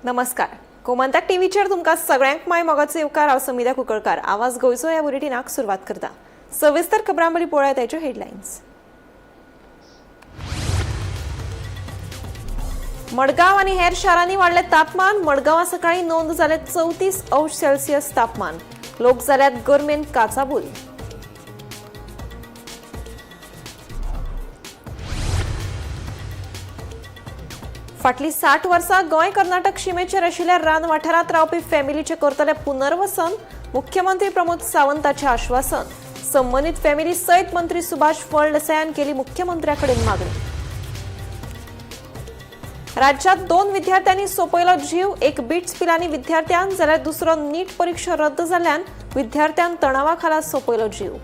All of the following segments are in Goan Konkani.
नमस्कार, गोमंतक टीव्हीचेर तुमकां सगळ्यांक माय मोगाचो येवकार. हांव समिधा कुंकळकार. आवाज गोंयचो ह्या बुलेटिनाक सुरवात करता. सविस्तर खबरां बरी पळोवया ताच्यो हेडलायन्स. मडगांव आनी हेर शारांनी वाडलें तापमान. मडगांवां सकाळी नोंद जालें 34 अंश सेल्सियस तापमान. लोक जाल्यात गरमेन काचाबूल. फाटलीं 60 वर्सां गोंय कर्नाटक शिमेचेर आशिल्ल्या रान वाठारांत रावपी फॅमिलीचें करतले पुनर्वसन. मुख्यमंत्री प्रमोद सावंताचें आश्वासन. संबंदीत फॅमिली सयत मंत्री सुभाष फळदेसायान केली मुख्यमंत्र्या कडेन मागणी. राज्यात 2 विद्यार्थ्यांनी सोंपयलो जीव. एक बिट्स पिलानी विद्यार्थ्यान जाल्यार दुसरो नीट परीक्षा रद्द जाल्ल्यान विद्यार्थ्यान तणावाखाला सोंपयलो जीव.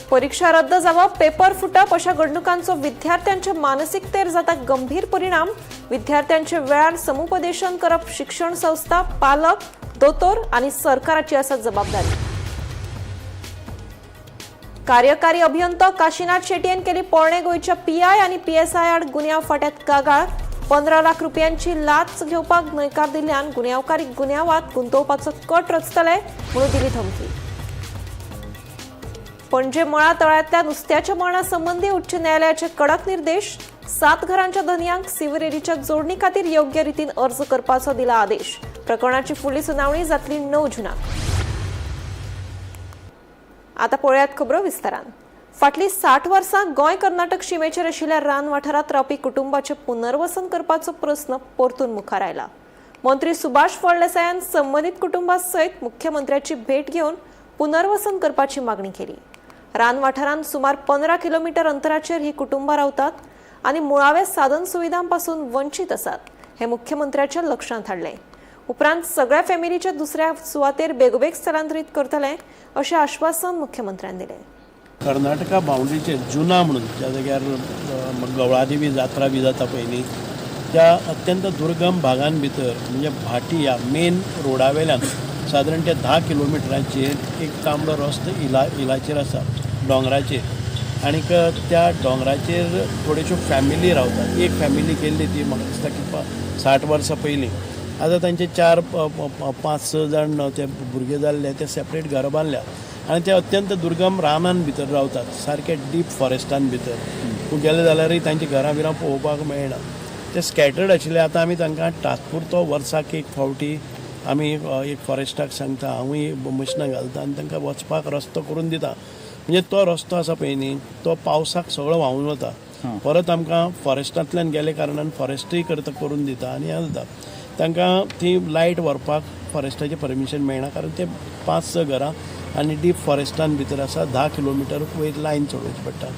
परीक्षा रद्द जावप, पेपर फुटप अशा घडणुकांचो विद्यार्थ्यांच्या मानसिकतेर जाता गंभीर परिणाम. विद्यार्थ्यांचे वेळार समुपदेशन करप शिक्षण संस्था, पालक, दोतोर आनी सरकाराची आसा जबाबदारी. कार्यकारी अभियंतो काशीनाथ शेटयेन केली पोरणे गोंयच्या पीआय आनी पीएसआय आड गुन्यांव फांट्यात कागाळ. 15 लाख रुपयांची लाच घेवपाक न्हयकार दिल्ल्यान गुन्यांवकारी गुन्यांवात गुंतोवपाचो कट रचतले म्हणून दिली धमकी. पणजे मळा तळ्यांतल्या नुस्त्याच्या मरणा संबंदी उच्च न्यायालयाचे कडक निर्देश. 7 घरांच्या धनयांक सिवरेजीच्या जोडणी खातीर योग्य रितीन अर्ज करपाचो दिला आदेश. प्रकरणाची फुडली सुनावणी जातली 9 जूनाक. आता पळयात खबरो विस्तारान. फाटलीं 60 वर्सां गोंय कर्नाटक शिमेचेर आशिल्ल्या रान वाठारांत रावपी कुटुंबाचें पुनर्वसन करपाचो प्रस्न परतून मुखार आयला. मंत्री सुभाष फळदेसायान संबंदीत कुटुंबा सयत मुख्यमंत्र्याची भेट घेवन पुनर्वसन करपाची मागणी केली. रान वाठारांत सुमार 15 किलोमीटर अंतराचेर ही कुटुंबां रावतात आनी मुळाव्या साधन सुविधां पासून वंचीत आसात हें मुख्यमंत्र्याच्या लक्षांत हाडलें. उपरांत सगळ्या फॅमिलीच्या दुसऱ्या सुवातेर बेगोबेग स्थलांतरीत करतले अशें आश्वासन मुख्यमंत्र्यान दिलें. कर्नाटका बाउंड्रीचेर जुना म्हणून ज्या जाग्यार गवळादेवी जात्रा बी जाता पयलीं, त्या अत्यंत दुर्गम भागान भितर म्हणजे भाटी ह्या मेन रोडा वेल्यान सादारण ते 10 किलोमिटरांचेर एक तांबडो रस्तो इलाचेर आसा, दोंगराचेर. आनीक त्या दोंगराचेर थोड्योश्यो फॅमिली रावतात. एक फॅमिली केल्ली ती म्हाका दिसता की 60 वर्सां पयलीं. आतां तांचे 4 5 6 जाण ते भुरगे जाल्ले, ते सेपरेट घरां बांदल्या आनी ते अत्यंत दुर्गम रानान भितर रावतात, सारके डीप फॉरेस्टान भितर. तूं गेले जाल्यारय तांची घरां बिरां पळोवपाक मेळना, ते स्कॅटर्ड आशिल्ले. आतां आमी तांकां तात्पुरतो वर्साक एक फावटी आमी एक फॉरेस्टाक सांगता, हांवूय मशिनां घालता आनी तांकां वचपाक रस्तो करून दिता. म्हणजे तो रस्तो आसा पळय न्ही, तो पावसाक सगळो व्हांवून वता. परत आमकां फॉरेस्टांतल्यान गेले कारणान फॉरेस्टूय करता करून दिता आनी हें जाता. तांकां ती लायट व्हरपाक फॉरेस्टाचें परमिशन मेळना, कारण ते 5-6 घरां आनी डीप फॉरेस्टान भितर आसा. 10 किलोमिटर वयर लायन चडोवची पडटा.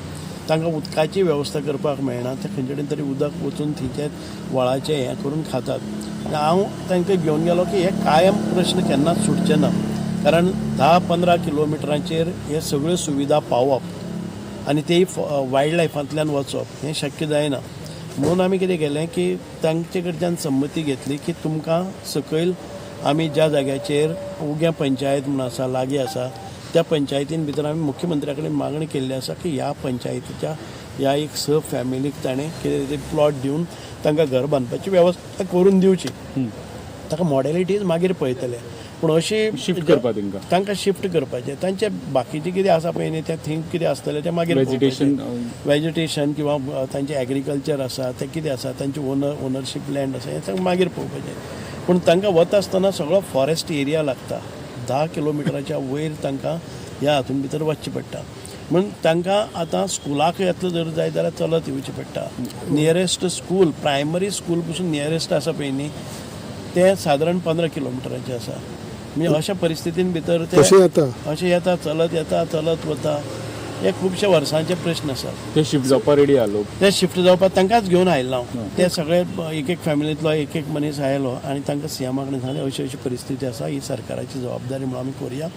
तांकां उदकाची वेवस्था करपाक मेळना, ते खंयचे कडेन तरी उदक वचून थंयचे व्हळाचें हें करून खातात. हांव तांकां घेवन गेलो की हे कायम प्रश्न केन्नाच सुटचे ना, कारण 10-15 किलोमिटरांचेर हे सगळ्यो सुविधा पावप आनी तेय वायल्ड लायफांतल्यान वचप हें शक्य जायना. म्हणून आमी कितें केलें की तांचे कडच्यान संमती घेतली की तुमकां सकयल आमी ज्या जाग्याचेर उग्या पंचायत म्हूण आसा, लागीं आसा, त्या पंचायतीन भितर आमी मुख्यमंत्र्या कडेन मागणी केल्ली आसा की ह्या पंचायतीच्या ह्या एक 6 फॅमिलीक ताणें कितें तरी प्लॉट दिवन तांकां घर बांदपाची वेवस्था करून दिवची. ताका मॉडेलिटीज मागीर पळयतले, पूण अशी शिफ्ट करपा तांकां, तांकां शिफ्ट करपाचें. तांचे बाकीचें कितें आसा पळय न्ही, तें थंय कितें आसतलें तें मागीर व्हेजिटेशन, व्हेजिटेशन किंवा तांचें एग्रीकल्चर आसा तें कितें आसा, तांचें ओनरशीप लँड आसा हें सगळें मागीर पळोवपाचें. पूण तांकां वता आसतना सगळो फॉरेस्ट एरिया लागता. 10 किलोमिटराच्या वयर तांकां ह्या हातून भितर वचचें पडटा. म्हणून तांकां आतां स्कुलाक येतलो जर जाय जाल्यार चलत येवचें पडटा. नियरेस्ट स्कूल, प्रायमरी स्कूल पसून नियरेस्ट आसा पळय न्ही, तें सादारण 15 किलोमिटराचें आसा. म्हणजे अशा परिस्थितीन भितर ते अशें येता, चलत येता, चलत वता. हे खुबशे वर्सांचे प्रश्न आसात. ते शिफ्ट जावपाक रेडी आहा लोक? ते शिफ्ट जावपाक तांकांच घेवन आयिल्लो हांव. ते सगळे एक एक फॅमिलींतलो एक एक मनीस आयलो आनी तांकां सीएमा कडेन सांगलें अशी अशी परिस्थिती आसा, ही सरकाराची जबाबदारी म्हणून आमी करुया.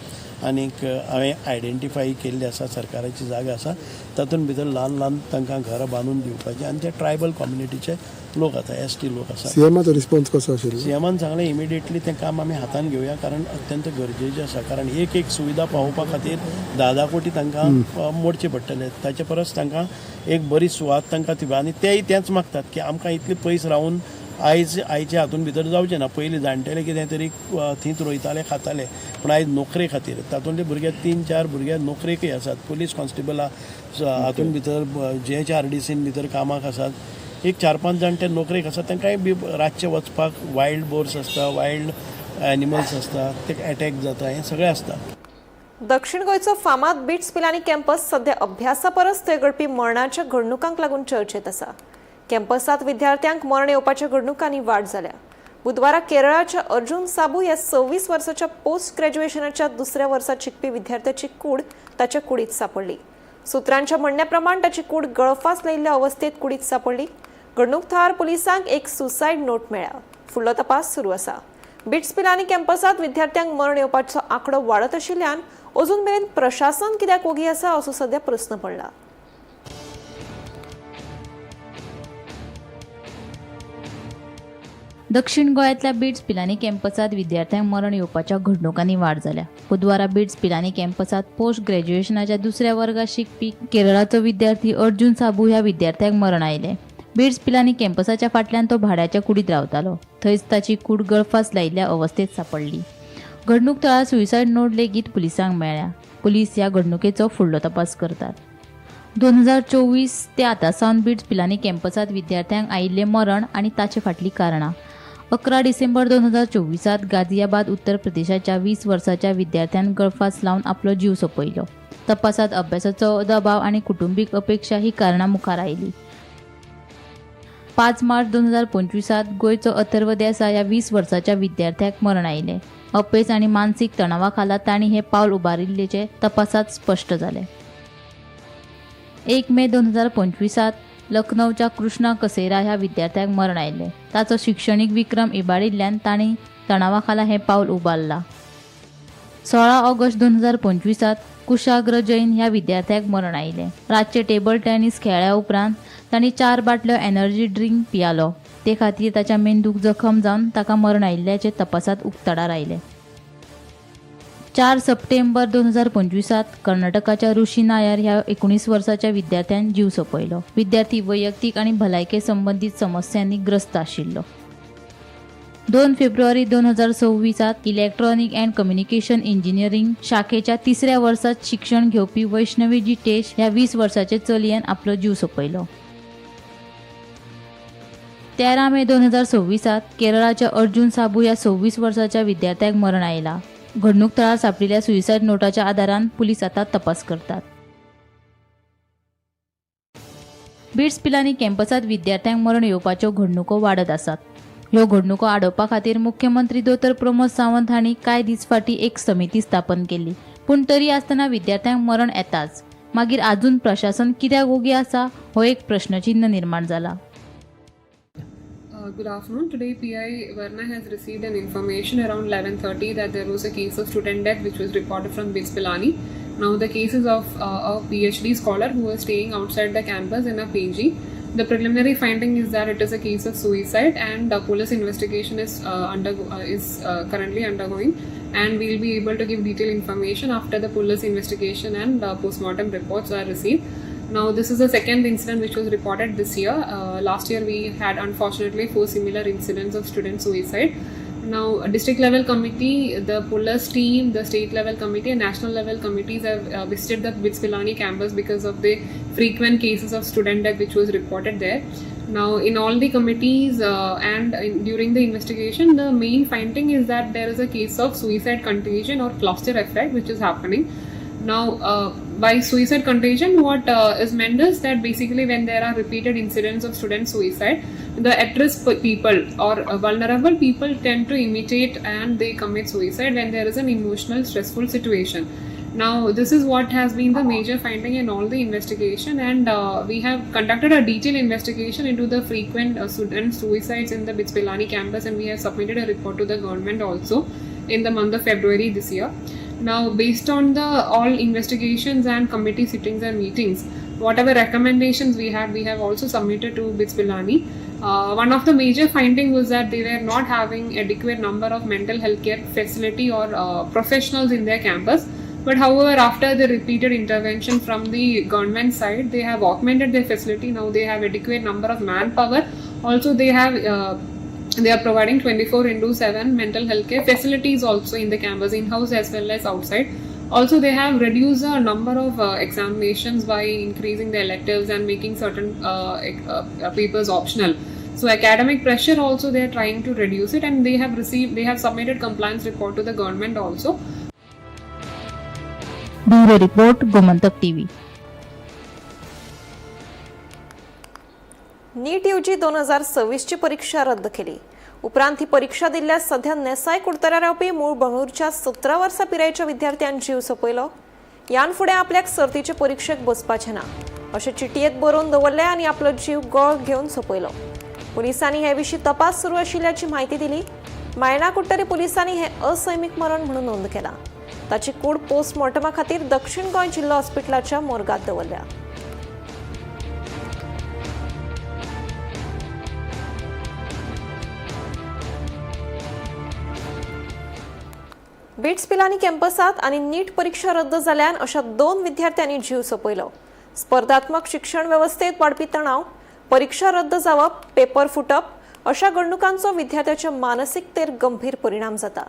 आनीक हांवें आयडेंटिफाय केल्ली आसा सरकाराची जागा आसा तातूंत भितर ल्हान ल्हान तांकां घरां बांदून दिवपाचें आनी ते ट्रायबल कम्युनिटीचे लोक आसा, एस टी लोक आसा. सीएमाचो रिस्पॉन्स कसो आशिल्लो? सीएमान सांगलें इमिडिएटली तें काम आमी हातान घेवया, कारण अत्यंत गरजेचें आसा, कारण एक एक सुविधा पावोवपा खातीर 10-10 कोटी तांकां मोडचे पडटले. ताचे परस तांकां एक बरी सुवात तांकां ती, आनी तेय तेंच मागतात की आमकां इतले पयस रावन आयज आयच्या हातून भितर जावचें ना. पयलीं जाणटेले कितें तरी थंयच रोयताले खाताले, पूण आयज नोकरे खातीर तातूंतले भुरगे 3-4 भुरगे नोकरेकय आसात, पुलीस कॉन्स्टेबल हातून भितर GHRDCन भितर कामाक आसात, एक 4-5 जाण ते नोकरेक आसात. तांकांय बी रातचे वचपाक वायल्ड बोर्स आसता, वायल्ड एनिमल्स आसता, ते एटॅक जाता, हें सगळें आसता. दक्षिण गोंयचो फामाद बिट्स पिलानी कॅम्पस सध्या अभ्यासा परस थंय घडपी मरणाच्या घडणुकांक लागून चर्चेत आसा. कॅम्पसांत विद्यार्थ्यांक मरण येवपाच्या घडणुकांनी वाड जाल्या. बुधवारा केरळाच्या अर्जुन साबू ह्या 26 वर्साच्या पोस्ट ग्रॅज्युएशनाच्या दुसऱ्या वर्सात शिकपी विद्यार्थ्याची कूड ताच्या कुडीत सापडली. सूत्रांच्या म्हणण्या प्रमाण ताची कूड गळफास लायिल्ल्या अवस्थेत कुडीत सापडली. घडणूक थळार पुलिसांक एक सुसायड नोट मेळ्ळा. फुडलो तपास सुरू आसा. बिट्स पिलानी कॅम्पसात विद्यार्थ्यांक मरण येवपाचो आंकडो वाडत आशिल्ल्यान अजून मेरेन प्रशासन कित्याक ओगी आसा असो सध्या प्रस्न पडला. दक्षिण गोंयांतल्या बिट्स पिलानी कॅम्पसांत विद्यार्थ्यांक मरण येवपाच्या घडणुकांनी वाड जाल्या. बुधवारा बिट्स पिलानी कॅम्पसांत पोस्ट ग्रॅज्युएशनाच्या दुसऱ्या वर्गात शिकपी केरळाचो विद्यार्थी अर्जुन साबू ह्या विद्यार्थ्याक मरण आयलें. बिट्स पिलानी कॅम्पसाच्या फाटल्यान तो भाड्याच्या कुडीत रावतालो. थंयच ताची कूड गळफास लायिल्ल्या अवस्थेत सापडली. घडणूक थळार सुसायड नोट लेगीत पुलिसांक मेळ्ळ्या. पुलीस ह्या घडणुकेचो फुडलो तपास करतात. 2024 ते आतां सावन बिट्स पिलानी कॅम्पसांत विद्यार्थ्यांक आयिल्लें मरण आनी ताचे फाटलीं कारणां. 11 डिसेंबर 2024 गाझियाबाद उत्तर प्रदेशाच्या 20 वर्साच्या विद्यार्थ्यान गळफास लावन आपलो जीव सोंपयलो. तपासात अभ्यासाचो दबाव आनी कुटुंबीक अपेक्षा ही कारणां मुखार आयली. 5 मार्च 2025 गोंयचो अथर्व देसाय ह्या 20 वर्साच्या विद्यार्थ्याक मरण आयलें. अपेस आनी मानसीक तणावा खाला तांणी हें पावल उबारिल्ल्याचें तपासात स्पश्ट जालें. 1 मे 2025 लखनौच्या कृष्णा कसेरा ह्या विद्यार्थ्याक मरण आयलें. ताचो शिक्षणीक विक्रम इबाडिल्ल्यान तांणी तणावा खाला हें पावल उबारलां. 16 ऑगस्ट 2025 कुशाग्र जैन ह्या विद्यार्थ्याक मरण आयलें. रातचें टेबल टेनिस खेळ्ळ्या उपरांत तांणी 4 बाटल्यो एनर्जी ड्रिंक पियालो. ते खातीर ताच्या मेंदूक जखम जावन ताका मरण आयिल्ल्याचें तपासांत उक्ताडार आयलें. 4 सप्टेंबर 2025 कर्नाटकाच्या ऋषी नायर ह्या 19 वर्साच्या विद्यार्थ्यान जीव सोंपयलो. विद्यार्थी वैयक्तीक आनी भलायके संबंदीत समस्यांनी ग्रस्त आशिल्लो. 2 फेब्रुवारी 2026 इलेक्ट्रॉनिक अँड कम्युनिकेशन इंजिनियरिंग शाखेच्या तिसऱ्या वर्सात शिक्षण घेवपी वैष्णवी जितेश ह्या 20 वर्साचे चलयेन आपलो जीव सोंपयलो. 13 मे 2026 केरळाच्या अर्जुन साबू ह्या 26 वर्साच्या विद्यार्थ्याक मरण आयला. घडणूक थळार सापडिल्ल्या सुसायड नोटाच्या आदारान पुलीस आता तपास करतात. बिट्स पिलानी कॅम्पसात विद्यार्थ्यांक मरण येवपाच्यो घडणुको वाडत आसात. ह्यो घडणुको आडोवपा खातीर मुख्यमंत्री दोतोर प्रमोद सावंत हांणी कांय दीस फाटीं एक समिती स्थापन केली. पूण तरी आसतना विद्यार्थ्यांक मरण येताच. मागीर आजून प्रशासन कित्याक ओगी आसा हो एक प्रश्नचिन्ह निर्माण जाला. Good afternoon. Today, PI Verna has received an information around 11:30 that there was a case of student death which was reported from BITS Pilani. Now, the case is of a PhD scholar who was staying outside the campus in a PG. The preliminary finding is that it is a case of suicide, and the police investigation is currently undergoing, and we will be able to give detailed information after the police investigation and postmortem reports are received. Now, this is the second incident which was reported this year. Last year, we had unfortunately 4 similar incidents of student suicide. Now, a district level committee, the police team, the state level committee, and national level committees have visited the BITS Pilani campus because of the frequent cases of student death which was reported there. Now, in all the committees and during the investigation, the main finding is that there is a case of suicide contagion or cluster effect which is happening. Now, by suicide contagion, what is meant is that basically when there are repeated incidents of student suicide, the at-risk people or vulnerable people tend to imitate and they commit suicide when there is an emotional stressful situation. Now, this is what has been the major finding in all the investigation, and we have conducted a detailed investigation into the frequent student suicides in the BITS Pilani campus, and we have submitted a report to the government also in the month of February this year. Now, based on the all investigations and committee sittings and meetings, whatever recommendations we had, we have also submitted to BITS Pilani. One of the major finding was that they were not having adequate number of mental health care facility or professionals in their campus. But however, after the repeated intervention from the government side, they have augmented their facility. Now they have adequate number of manpower. Also, they are providing 24/7 mental health care facilities also in the campus, in-house as well as outside. Also, they have reduced the number of examinations by increasing the electives and making certain papers optional. So academic pressure also they are trying to reduce it, and they have submitted compliance report to the government also. Bureau report, Gomantak TV. NEET UG 2026ची परीक्षा रद्द केली. उपरांत ही परीक्षा दिल्ल्या सध्या नेसाय कुडतऱ्या रावपी मूळ बंगळूरच्या 17 वर्सां पिरायेच्या विद्यार्थ्यान जीव सोंपयलो. यान फुडें आपल्याक सर्तीचे परिक्षेक बसपाचें ना अशें चिटयेंत बरोवन दवरलें आनी आपलो जीव गळ घेवन सोंपयलो. पुलिसांनी हे विशीं तपास सुरू आशिल्ल्याची म्हायती दिली. मायणा कुडटरी पुलिसांनी हें असैमीक मरण म्हणून नोंद केलां. ताची कूड पोस्टमॉर्टमा खातीर दक्षिण गोंय जिल्लो हॉस्पिटलाच्या मोर्गात दवरल्या. बिट्स पिलानी कॅम्पसात आनी नीट परीक्षा रद्द जाल्ल्यान अशा दोन विद्यार्थ्यांनी जीव सोंपयलो. स्पर्धात्मक शिक्षण वेवस्थेत वाडपी तणाव, परीक्षा रद्द जावप, पेपर फुटप अशा घडणुकांचो विद्यार्थ्याच्या मानसिकतेर गंभीर परिणाम जाता.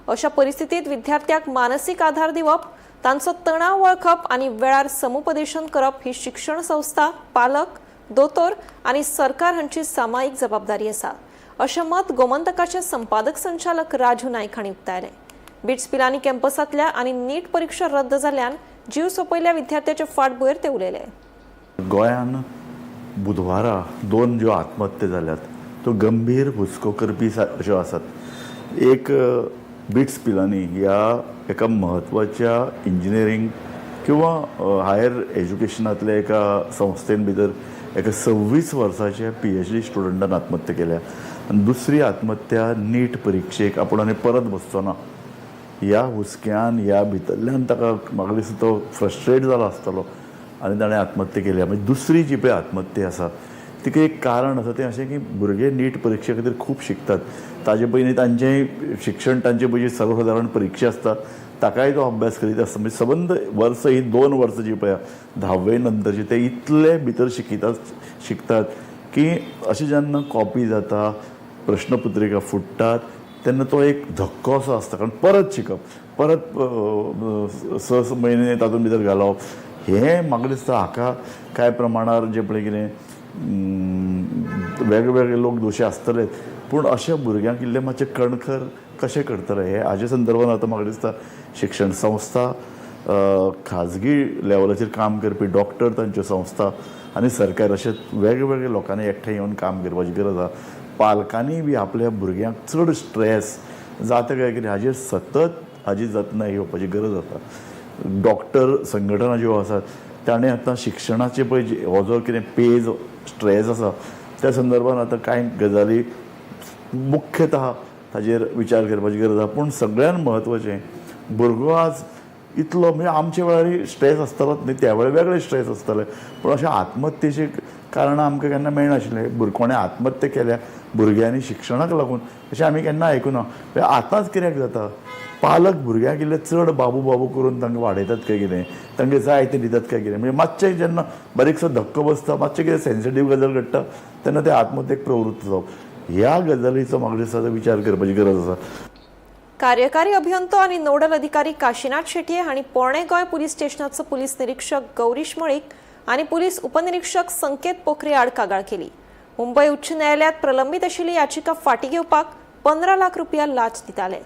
अशा परिस्थितीत विद्यार्थ्याक मानसीक आधार दिवप, तांचो तणाव वळखप आनी वेळार समुपदेशन करप ही शिक्षण संस्था, पालक, दोतोर आनी सरकार हांची सामायिक जबाबदारी आसा, अशें मत गोमंतकाचे संपादक संचालक राजू नायक हांणी उक्तायलें. बिट्स पिलानी कॅम्पसांतल्या आनी नीट परीक्षा रद्द जाल्ल्यान जीव सोंपयल्ल्या विद्यार्थ्याचे फाटभुंयेर ते उलयले. गोंयान बुधवारा दोन ज्यो आत्महत्या जाल्यात त्यो गंभीर हुस्को करपी अश्यो आसात. एक बिट्स पिलानी ह्या एका म्हत्वाच्या इंजिनियरींग किंवा हायर एज्युकेशनांतल्या एका संस्थेन भितर एका 26 वर्साच्या पीएचडी स्टुडंटान आत्महत्या केल्या आनी दुसरी आत्महत्या नीट परिक्षेक आपूण आनी परत बसचो ना ह्या हुस्क्यान, ह्या भितरल्यान ताका म्हाका दिसता तो फ्रस्ट्रेट जाला आसतलो आनी ताणें आत्महत्या केल्या. म्हणजे दुसरी जी पळय आत्महत्या आसा तिका एक कारण आसा, तें अशें की भुरगे नीट परिक्षे खातीर खूब शिकतात. ताजे पयलीं तांचें शिक्षण, तांचे पयलीं सर्वसादारण परिक्षा आसता, ताकाय तो अभ्यास करीत आसता. म्हणजे सबंद वर्स ही 2 वर्सां जी पळय धावे नंतरची, ते इतले भितर शिकतात शिकतात की अशें जेन्ना कॉपी जाता, प्रश्नपत्रिका फुट्टात, तेन्ना तो एक धक्को असो आसता. कारण परत शिकप, परत 6 म्हयने तातूंत भितर घालप, हें म्हाका दिसता हाका कांय प्रमाणार जें पळय कितें वेगळे वेगळे लोक दोशी आसतलेच, पूण अशा भुरग्यांक इल्लें मातशें कणखर कशें करतले हे हाजे संदर्भात आतां म्हाका दिसता शिक्षण संस्था, खाजगी लेवलाचेर काम करपी डॉक्टर, तांच्यो संस्था आनी सरकार अशें वेगवेगळे लोकांनी एकठांय येवन काम करपाची गरज आसा. पालकांनी बी आपल्या भुरग्यांक चड स्ट्रेस जाता काय कितें हाजेर सतत हाजी जतनाय घेवपाची गरज आसा. डॉक्टर संघटना ज्यो आसात ताणें आतां शिक्षणाचे पळय हो जो कितें पेज स्ट्रेस आसा त्या संदर्भात आतां कांय गजाली मुख्यतः ताजेर विचार करपाची गरज आसा. पूण सगळ्यान म्हत्वाचें, भुरगो आज इतलो, म्हणजे आमच्या वेळार स्ट्रेस आसतालोच न्ही, त्या वेळार वेगळे स्ट्रेस आसताले, पूण अशें आत्महत्येची कारणां आमकां केन्ना मेळनाशिल्लें. कोणें आत्महत्या केल्या भुरग्यांनी शिक्षणाक लागून अशें आमी केन्ना आयकुना. म्हणजे आतांच कित्याक जाता? पालक भुरग्यांक इल्ले चड बाबू बाबू करून तांकां वाडयतात काय कितें, तांकां जाय तें दितात काय कितें? म्हणजे मातशें जेन्ना बारीकसो धक्को बसता, मातशें कितें सेन्सिटीव गजाल घडटा, तेन्ना ते आत्महत्येक प्रवृत्त जावप, ह्या गजालीचो म्हाका दिसता विचार करपाची गरज आसा. कार्यकारी अभियंतो आणि नोडल अधिकारी काशीनाथ शेटये हांणी पोरणे गोंय पुलीस स्टेशनाचो पुलीस निरीक्षक गौरीश मळीक आनी पुलीस उपनिरीक्षक संकेत पोखरे आड कागाळ केली. मुंबय उच्च न्यायालयात प्रलंबीत आशिल्ली याचिका फाटीं घेवपाक 15 लाख रुपया लाच दिताले.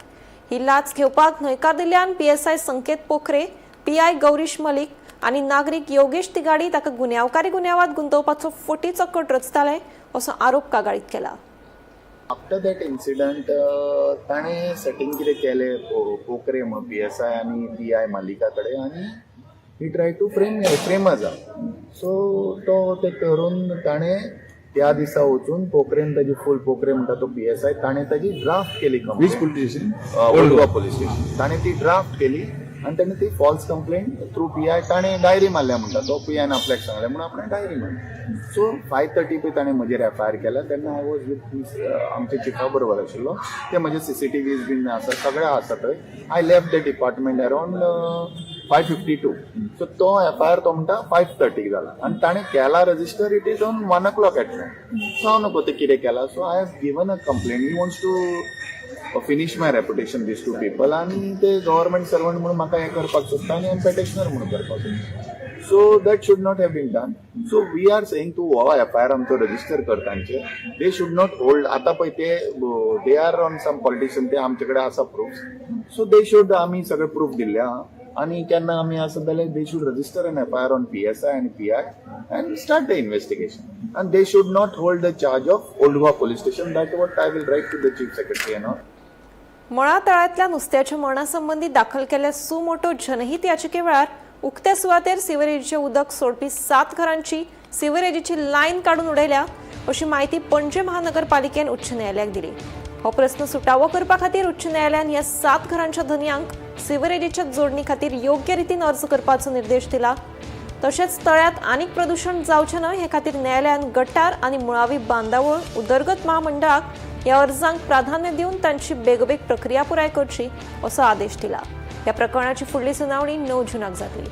ही लाच घेवपाक न्हयकार दिल्ल्यान पीएसआय संकेत पोखरे, पीआय गौरीश मलिक आनी नागरीक योगेश तिगाडी ताका गुन्यांवकारी गुन्यांवात गुंतोवपाचो फटीचो कट रचताले, असो आरोप कागाळीत केला. आफ्टर that incident ताणें सेटींग कितें केलें, पोकरे म्हणून पीएसआय आनी पीआय मालिका कडेन, आनी he try to frame us. So तो ते करून ताणें त्या दिसा वचून पोकरेन ताजी फूल, पोकरे म्हणटा तो पीएसआय, ताणें ताजी ड्राफ्ट केली. Which police station? Old Goa police station. ताणें ती ड्राफ्ट केली. आनी ताणें ती false complaint through PI ताणें डायरी मारल्या म्हणटा तो पी आयन आपल्याक सांगलें म्हणून आपणें डायरी मारली. सो 5:30 पळय ताणें म्हजेर एफ I R केल्या तेन्ना I was with आमच्या चिफा बरोबर आशिल्लो, ते म्हजे सीसीटीव्हीज बीन आसा सगळे आसा थंय. I left the department around 5:52. So तो एफ I R तो म्हणटा 5:30 जाला आनी ताणें केला register, it is on 1 o'clock at night. So हांव नको तें कितें केलां. So I have given a complaint. He wants to finish my reputation, these two people, आनी ते गव्हर्मेंट सर्वंट म्हणून म्हाका हें करपाक सोदता आनी हांव पेटिशनर म्हणून करपाक सोदता. So that should not have been done. So we are saying तूं हो एफ I R आमचो रजिस्टर कर तांचे, they should not hold. आतां पळय ते they are on some politician, ते आमचे कडेन आसा प्रूफ. सो they should, आमी सगळे प्रूफ दिल्ले आहा आनी केन्ना आमी आसत जाल्यार they should register an FIR on PSI आनी PI and start the investigation. And they should not hold the charge of Old Goa police station. That what I will write to the chief secretary and all. मळा तळ्यांतल्या नुस्त्याच्या मरणा संबंदी दाखल केल्ल्या सुमोटो जनहित याचिके वेळार उक्त्या सुवातेर सिवरेजीचें उदक सोडपी 7 घरांची सिवरेजीची लायन काडून उडयल्या अशी म्हायती पणजे महानगरपालिकेन उच्च न्यायालयाक दिली. हो प्रस्न सुटावो करपा खातीर उच्च न्यायालयान ह्या 7 घरांच्या धनयांक सिवरेजीच्या जोडणी खातीर योग्य रितीन अर्ज करपाचो निर्देश दिला. तशेंच तळ्यांत आनीक प्रदूशण जावचें न्हय हे खातीर न्यायालयान गटार आनी मुळावी बांदावळ उदरगत महामंडळाक ह्या अर्जांक प्राधान्य दिवन तांची बेगोबेग प्रक्रिया पुराय करची असो आदेश दिला. ह्या प्रकरणाची फुडली सुनावणी 9 जूनाक जातली.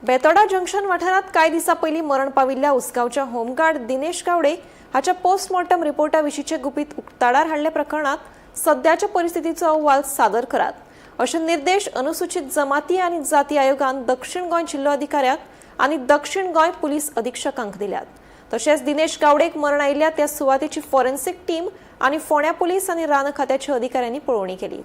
बेतोडा जंक्शन वाठारांत कांय दिसां पयलीं मरण पाविल्ल्या उसगांवच्या होमगार्ड दिनेश गावडे हाच्या पोस्टमॉर्टम रिपोर्टा विशींचे गुपीत उक्ताडार हाडल्या प्रकरणांत सद्याच्या परिस्थितीचो अहवाल सादर करात अशे निर्देश अनुसूचित जमाती आनी जाती आयोगान दक्षिण गोंय जिल्लो अधिकाऱ्याक आनी दक्षिण गोंय पुलीस अधिक्षकांक दिल्यात. तशेंच दिनेश गावडेक मरण आयिल्ल्या त्या सुवातेची फॉरेन्सिक टीम आनी फोंड्या पुलीस आनी रान खात्याच्या अधिकाऱ्यांनी पळोवणी केली.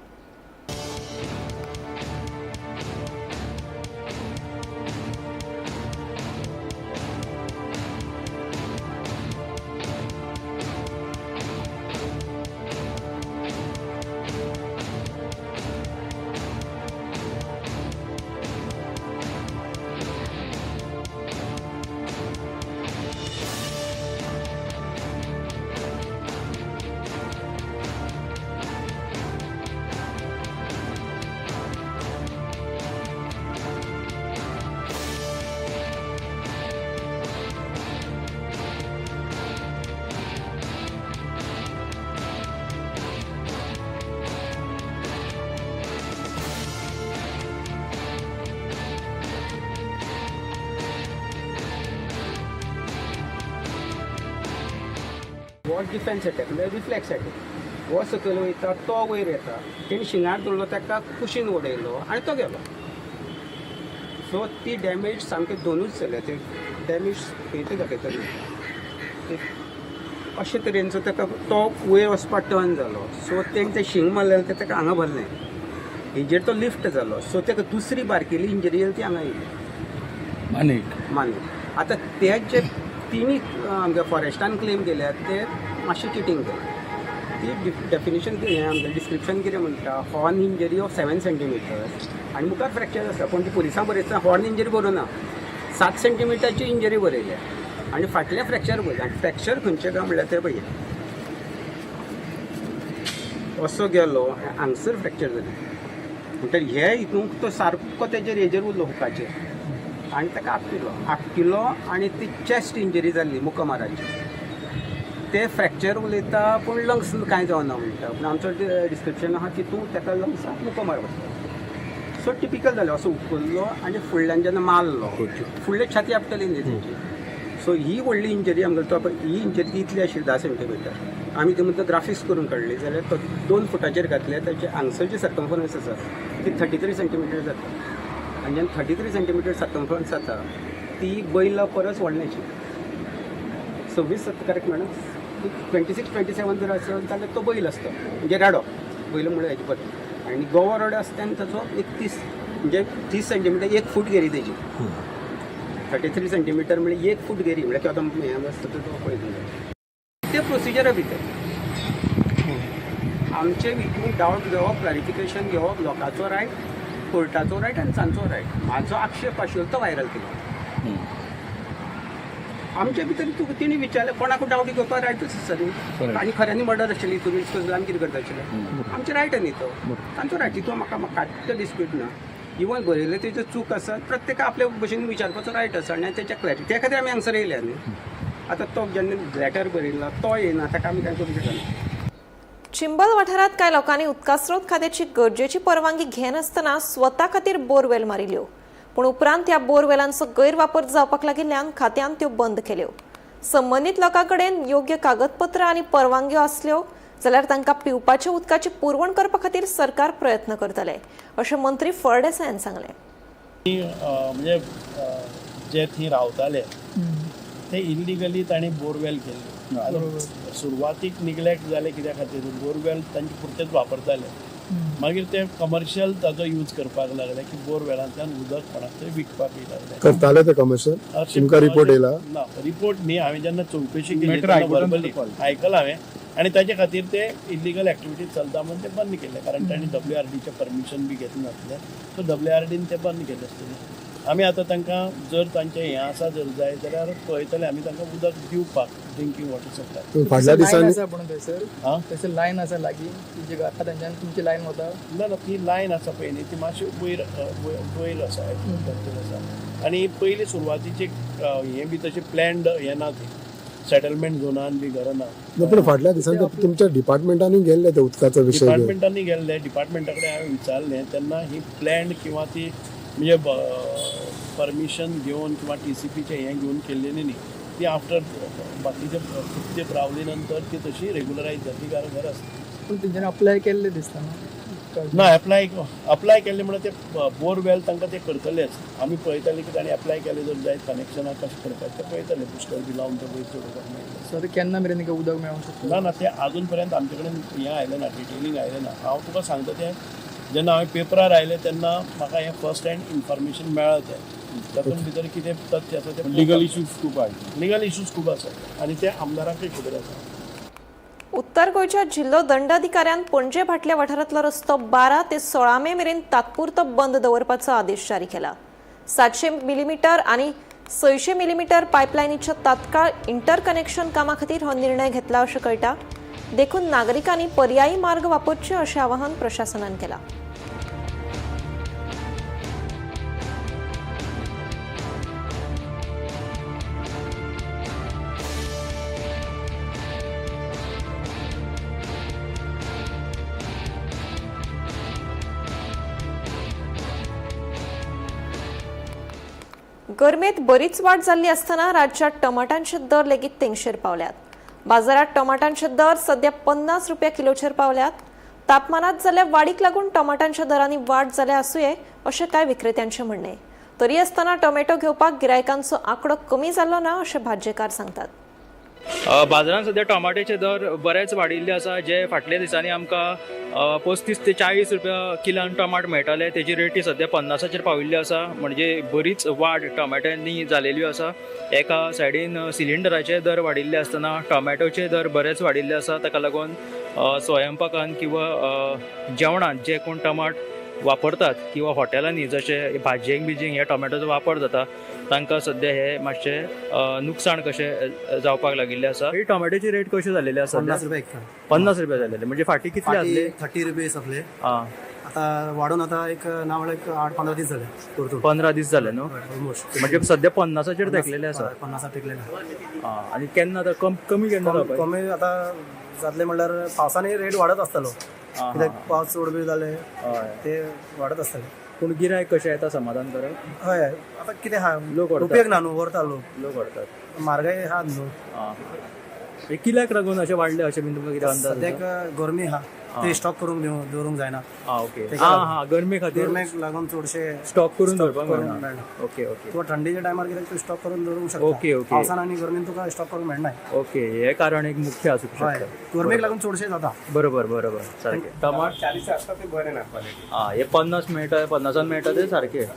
हो डिफेन्स अटॅक म्हणल्यार रिफ्लेक्स अटॅक. हो सकयल वयता तो वयर येता, तेणी शिंगार धरलो ताका कुशीन उडयलो आनी तो गेलो. सो ती डॅमेज सामके दोनूच जाल्या, ते डॅमेज खंय ते दाखयतले. अशे तरेनचो ताका तो वयर वचपाक टर्न जालो. सो तेणें तें शींग मारलें तें ताका हांगा भरलें, हेजेर तो लिफ्ट जालो. सो ताका दुसरी बारकेली इंजरी जाली ती हांगा येयली मानेक. आतां ते जे तिणी आमगे फॉरेस्टान क्लेम केल्या ते मातशें चिटींग केलें. ती डेफिनेशन हें आमगेलें डिस्क्रिप्शन कितें म्हणटा, हॉर्न इंजरी ऑफ 7 सेंटीमिटर्स आनी मुखार फ्रॅक्चर आसा, पूण ती पुलिसां बरयतना हॉर्न इंजरी बरोवना, 7 सेंटीमिटरची इंजरी बरयल्या आनी फाटलें फ्रॅक्चर बरयलें. आनी फ्रॅक्चर खंयचें काय म्हणल्यार तें पळय असो गेलो हांगसर फ्रॅक्चर जालें म्हणटकीर हे हितूंक तो सारको तेजेर हेजेर उरलो हुकाचेर आनी ताका आपटिलो आपटिलो आनी ती चेस्ट इंजरी जाल्ली मुका माराची. ते फ्रॅक्चर उलयता पूण लंग्स कांय जावना म्हणटा, पूण आमचो डिस्क्रिप्शन आहा की तूं ताका लंग्साक मुको मार बसलो. सो टिपिकल जालें, असो उखल्लो आनी फुडल्यान जेन्ना मारलो फुडले छाती आपटली न्ही तेची. सो ही व्हडली इंजरी आमगेली तो ही इंजरी इतली आशिल्ली 10 सेंटीमिटर. आमी ती म्हणटा ग्राफिक्स करून काडली जाल्यार तो 2 फुटाचेर घातले ताचे हांगसर जे सर्कमफरन्स आसा ती 33 सेंटीमिटर जाता. आनी जेन्ना 33 सेंटीमिटर सर्कमफरन्स जाता ती बैला परस व्हडली आशिल्ली 26 करेक्ट मॅडम 26 27 जर आसत जाल्यार तो बैल आसता म्हणजे रेडो बैल म्हणल्यार हेजे परत. आनी गोवा रोडो आसता तेन्ना ताचो 31 म्हणजे 30 सेंटीमिटर 1 फूट घेरी तेजी 33 सेंटीमिटर म्हणजे 1 फूट घेरी म्हणल्यार आतां हें आसता तो पळयता ते प्रोसिजरा भितर आमचे हितून डावट घेवप, क्लॅरिफिकेशन घेवप लोकांचो रायट कोर्टाचो रायट आनी तांचो रायट. म्हाजो आक्षेप आशिल्लो तो व्हायरल केलो. आमच्या भितर तुका तेणी विचारलें कोणाक डावट घेवपाक रायटूच आसा न्ही. आनी खऱ्यांनी मर्डर आशिल्ली तुमी डिस्कस आमी कितें करता आशिल्लें, आमचें रायट न्ही तो, तांचो रायट. तितून म्हाका कांयच डिस्प्यूट ना. इवन बरयलें तेजो चूक आसा, प्रत्येका आपल्या भशेन विचारपाचो रायट आसा आनी तेच्या क्लॅरिटी त्या खातीर आमी हांगसर येयल्या न्ही. आतां तो जेन्ना लेटर बरयला तो येयना, ताका आमी कांय करूंक शकना. चिंबल वाठारांत कांय लोकांनी उदकास्रोत खात्याची गरजेची परवानगी घेनासतना स्वता खातीर बोरवेल मारिल्ल्यो, पूण उपरांत ह्या बोरवेलांचो गैरवापर जावपाक लागिल्ल्यान खात्यान त्यो बंद केल्यो. संबंदीत लोकां कडेन योग्य कागदपत्रां आनी परवानग्यो आसल्यो जाल्यार तांकां पिवपाच्या उदकाची पुरवण करपा खातीर सरकार प्रयत्न करतले अशें मंत्री फळदेसायान सांगलें. म्हणजे जे थंय रावताले ते इल्लिगली तांणी बोरवेल केल्ले. सुरवातीक निग्लेक्ट जाले कित्या खातीर, बोरवेल तांचे पुरतेच वापरताले, मागीर ते कमर्शियल ताजो यूज करपाक लागले की बोरवेलांतल्यान उदक कोणाक तरी विकपाक लागले. करताले ते कमर्शियल? तुमकां रिपोर्ट येयला? ना, रिपोर्ट न्ही. हांवें जेन्ना चवकशी केली Matter तेन्ना हायकोर्टान verbally call. आयकलां हांवें आनी ताजे खातीर ते इल्लिगल एक्टिविटीज चलता म्हणून ते बंद केले, कारण तांणी WRDचें परमिशन बी घेतलें नासलें, सो WRDन ते बंद केले आसतले. आमी आतां तांकां जर तांचें हें आसा जर जाय जाल्यार पळयतले आमी तांकां उदक दिवपाक, ड्रिंकींग वॉटर सप्लाय. फाटल्या दिसांनी आसा म्हणून थंयसर आं? थंयसर लायन आसा लागीं तुमच्या घरा थंयच्यान तुमची लायन वता. ना ना, ती लायन आसा पळय न्ही, ती मातशी वयर वयर आसा, आसा. आनी पयलीं सुरवातीचे हें बी तशें प्लॅन्ड हें ना, ती सेटलमेंट झोनान बी घरां ना. पूण फाटल्या दिसांनी तुमच्या डिपार्टमेंटांनी गेल्ले ते उदकाचो विशय घेवन? डिपार्टमेंटांनी गेल्ले, डिपार्टमेंटा कडेन हांवें विचारलें तेन्ना ही प्लॅन्ड किंवा ती म्हणजे परमिशन घेवन किंवा TCPचें हें घेवन केल्लेली न्ही, ती आफ्टर बाकीचे खूब तेंप रावली नंतर ती तशी रेगुलरायज जाली, कारण घर आसता. पूण तेंच्यांनी अप्लाय केल्लें दिसता ना, अप्लाय केल्लें म्हणल्यार ते बोरवेल तांकां ते करतलेच. आमी पळयतले की तांणी अप्लाय केलें जर जायत कनेक्शनाक कशें करपाचें तें पळयतले, बुस्टर बी लावन तें वयर चडोवपाक मेळटलें. सो आतां केन्ना मेरेन तांकां उदक मेळोंक शकता? ना ना, तें आजून पर्यंत आमचे कडेन हें आयलें ना, डिटेलिंग आयलें ना. हांव तुका सांगता तें जेन्ना हांवें पेपरार आयलें तेन्ना म्हाका हें फर्स्ट हँड इन्फॉर्मेशन मेळ्ळां, तें तातूंत भितर कितें तथ्य आसा तें. लिगल इश्यूज खूब आसा. लिगल इश्यूज खूब आसा आनी ते आमदारांकय खबर आसा. उत्तर गोंयच्या जिल्लो दंडाधिकाऱ्यान पणजे भाटल्या वाठारांतलो रस्तो 12 ते 16 मे मेरेन तात्पुरतो बंद दवरपाचो आदेश जारी केला. 700 मिलीमीटर आनी 600 मिलीमीटर पायपलायनीच्या तात्काळ इंटरकनेक्शन कामा खातीर हो निर्णय घेतला अशें कळटा. देखून नागरिकांनी पर्यायी मार्ग वापरचे अशें आवाहन प्रशासनान केलां. गरमेत बरीच वाड जाल्ली आसतना राज्यात टमाटांचे दर लेगीत तेंगशेर पावल्यात. बाजारात टमाटांचे दर सध्या 50 रुपया किलोचेर पावल्यात. तापमानात जाल्ल्या वाडीक लागून टमाटांच्या दरांनी वाड जाल्या आसुये अशें कांय विक्रेत्यांचें म्हणणें. तरी आसतना टोमॅटो घेवपाक गिरायकांचो आंकडो कमी जाल्लो ना अशें भाजयेकार सांगतात. बाजारांत सध्या टोमाट्याचे दर बरेच वाडिल्ले आसा. जे फाटल्या दिसांनी आमकां 35 ते 40 रुपया किलान टमाट मेळटाले तेजी रेटी सध्या 50 पाविल्ली आसा. म्हणजे बरीच वाड टोमॅट्यांनी जालेली आसा. एका सायडीन सिलिंडराचे दर वाडिल्ले आसतना टोमॅटोचे दर बरेच वाडिल्ले आसा. ताका लागून स्वयंपाकान किंवा जेवणांत जे कोण टमाट वापरतात किंवा हॉटेलांनी जशे भाजयेक बिजयेक हे टोमॅटोचो वापर जाता तांकां सध्या हे मातशें नुकसाण कशें जावपाक लागिल्लें आसा. ही टोमॅटोची रेट कशी जालेली आसा? 50 रुपये एक. 50 रुपया जालेले. म्हणजे फाटी कितले आसले? 30 रुपये आपले. आता वाडून आता एक ना म्हणल्यार 8-15 दीस जाले. 15 दीस जाले न्हू, म्हणजे सध्या 50चेर तेकलेले आसा. 50 तेकलेले. आनी केन्ना आतां कमी केन्ना? कमी आतां जातले म्हणल्यार पावसांनी रेट वाडत आसतलो, कित्याक पावस चड बी जाले ते वाडत आसतले. पूण गिरायक कशें येता समाधान करप? हय, आतां कितें आहा, लोक उपयोग ना न्हू, व्हरता लोक, लोक व्हरतात. म्हारगाय आहा न्हू. कित्याक लागून अशें वाडलें अशें बीन तुमकां कितें अंदाज? सद्याक गरमी आहा, ते स्टॉक करूंक दवरूंक जायना. ओके. हां, गरमे खातीर, गरमेक लागून चडशे स्टॉक करून दवरपाक मेळना. Okay okay. तुका थंडीच्या टायमार कित्याक तूं स्टॉक करून दवरूंक शकता. Okay okay. पावसान आनी गरमेन तुका स्टॉक करूंक मेळना. ओके, हे कारण एक मुख्य आसूंक शकता. गरमेक लागून चडशे जाता. बरोबर बरोबर, सारकें. टमाट 40 आसता ते बरें ना क्वॉलिटी. हां, हे 50 मेळटा, 50 मेळटा ते सारके.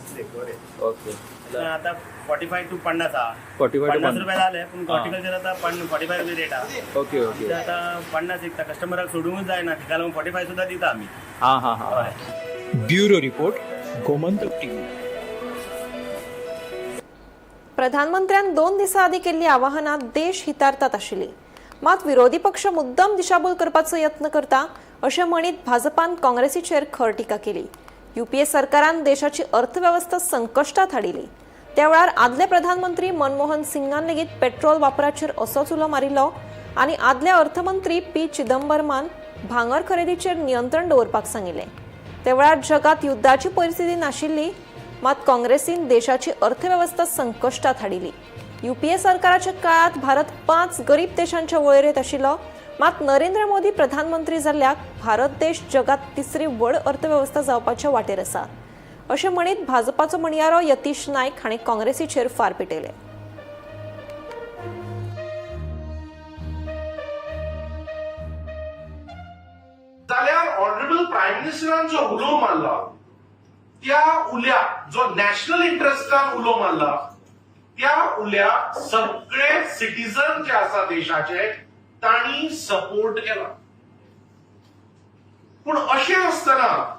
ओके. आता 45 to 50 आहा. 45 रुपया जाले, पूण हॉर्टिकल्चर आतां 45 रुपया रेट आहा. Okay okay. आतां 50 विकता, कस्टमराक सोडूंकच जायना, ताका लागून 45 सुद्दां दिता आमी. हां हां हां. Bureau report, Gomantak TV. प्रधानमंत्र्यान 2 दिसां आदीं केल्ली आवाहनां देश हितार्थात आशिल्ली, मात विरोधी पक्ष मुद्दम दिशाभूल करपाचो यत्न करता अशें म्हणीत भाजपान काँग्रेसीचेर खर टिका केली. युपीए सरकारान देशाची अर्थवेवस्था संकश्टात हाडिल्ली. त्या वेळार आदले प्रधानमंत्री मनमोहन सिंगान लेगीत पेट्रोल वापराचेर असोच उलो मारिल्लो आनी आदले अर्थमंत्री पी चिदंबरमान भांगर खरेदीचेर नियंत्रण दवरपाक सांगिल्लें. त्या वेळार जगात युद्धाची परिस्थिती नाशिल्ली, मात काँग्रेसीन देशाची अर्थवेवस्था संकश्टात हाडिल्ली. युपीए सरकाराच्या काळात भारत 5 गरीब देशांच्या वळेरेंत आशिल्लो, मात नरेंद्र मोदी प्रधानमंत्री जाल्ल्याक भारत देश जगात तिसरी व्हड अर्थवेवस्था जावपाच्या वाटेर आसा अशें म्हणीत भाजपाचो म्हणयारो यतीश नायक हांणी काँग्रेसीचेर फार पेटयले. जाल्यार ऑनरेबल प्रायम मिनिस्टरान जो उलो मारला त्या उल्याक, जो नॅशनल इंट्रस्टान उलो मारला त्या उल्याक सगळे सिटीजन जे आसा देशाचे तांणी सपोर्ट केला. पूण अशें आसतना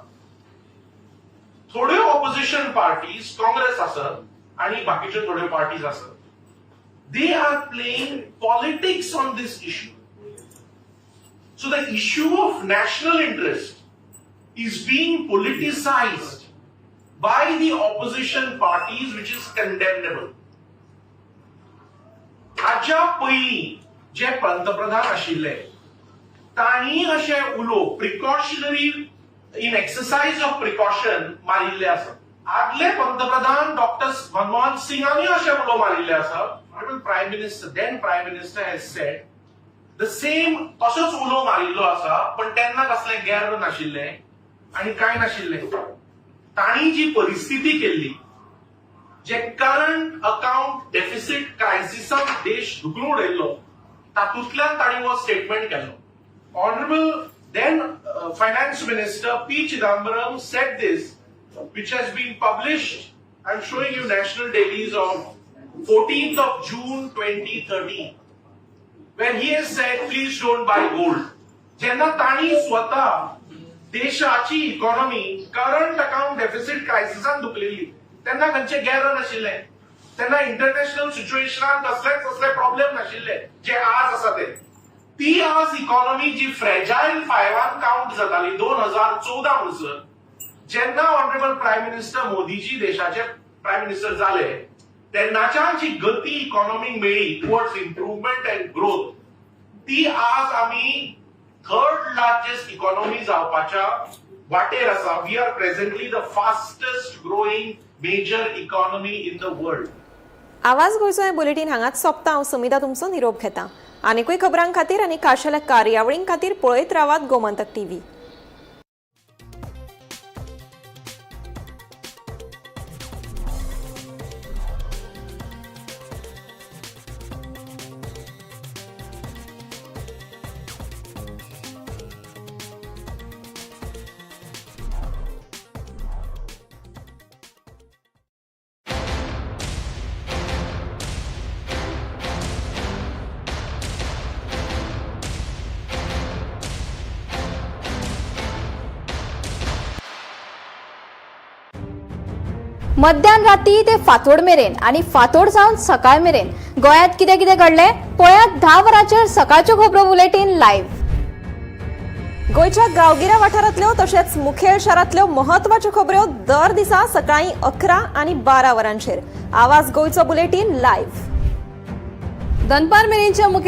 थोड्यो ऑपोजिशन पार्टीज, काँग्रेस आसत आनी बाकीच्यो थोड्यो पार्टीज आसत, they are playing politics on this issue. So the issue of national interest is being politicised by the opposition parties, which is condemnable. हाच्या पयलीं जे पंतप्रधान आशिल्ले तांणी अशें उलो precautionary, in exercise of precaution मारिल्ले आसा. आदले पंतप्रधान डॉक्टर मनमोहन सिंगांनी अशें उलो मारिल्ले आसा. Prime minister, then prime minister has said the same, तसोच उलो मारिल्लो आसा, पण तेन्ना कसलें गेर्र नाशिल्लें आनी कांय नाशिल्लें. तांणी जी परिस्थिती केल्ली, जे करंट अकाउंट डेफिसीट क्रायसिसान देश धुकलून उडयल्लो, तातूंतल्यान तांणी हो स्टेटमेंट केल्लो. Honourable then finance minister P Chidambaram said this, which has been published. I am showing you national dailies of 14th of June 2013, when he has said, please don't buy gold. जेन्ना तांणी स्वता देशाची इकॉनॉमी करंट अकाउंट डेफिसीट क्रायसिसान धुकलेली, तेन्ना खंयचे गेर नाशिल्लें, तेन्ना इंटरनॅशनल सिच्युएशनान कसलेच कसले प्रॉब्लेम नाशिल्ले जे आज आसा ते. ती आज इकॉनॉमी जी फ्रेजायल 5 काउंट जाताली 2014 म्हणसर, जेन्ना ऑनरेबल प्रायम मिनिस्टर मोदीजी देशाचे प्रायम मिनिस्टर जाले तेन्नाच्यान जी गती इकॉनॉमीक मेळ्ळी टुवर्ड्स इम्प्रुवमेंट अँड ग्रोथ, ती आज आमी थर्ड लार्जेस्ट इकॉनॉमी जावपाच्या वाटेर आसा. We are presently the fastest growing major economy in the world. आवाज गोंयचो हें बुलेटीन हांगाच सोंपता. हांव समिता तुमचो निरोप घेता. आनीकूय खबरां खातीर आनी खाशेल्या कार्यावळीं खातीर पळयत रावात गोमंतक टीव्ही. मध्यान राती ते फांतोड मेरेन आनी फांतोड जावन सकाळ मेरेन गोंयांत कितें कितें घडलें पळयात 10 वरांचेर सकाळच्यो खबरो बुलेटीन लायव्ह. गोंयच्या गांवगिऱ्या वाठारांतल्यो तशेंच मुखेल शारांतल्यो म्हत्वाच्यो खबऱ्यो दर दिसा सकाळीं 11 आनी 12 वरांचेर आवाज गोंयचो बुलेटीन लायव्ह. दनपार मेरेनच्या मुखेल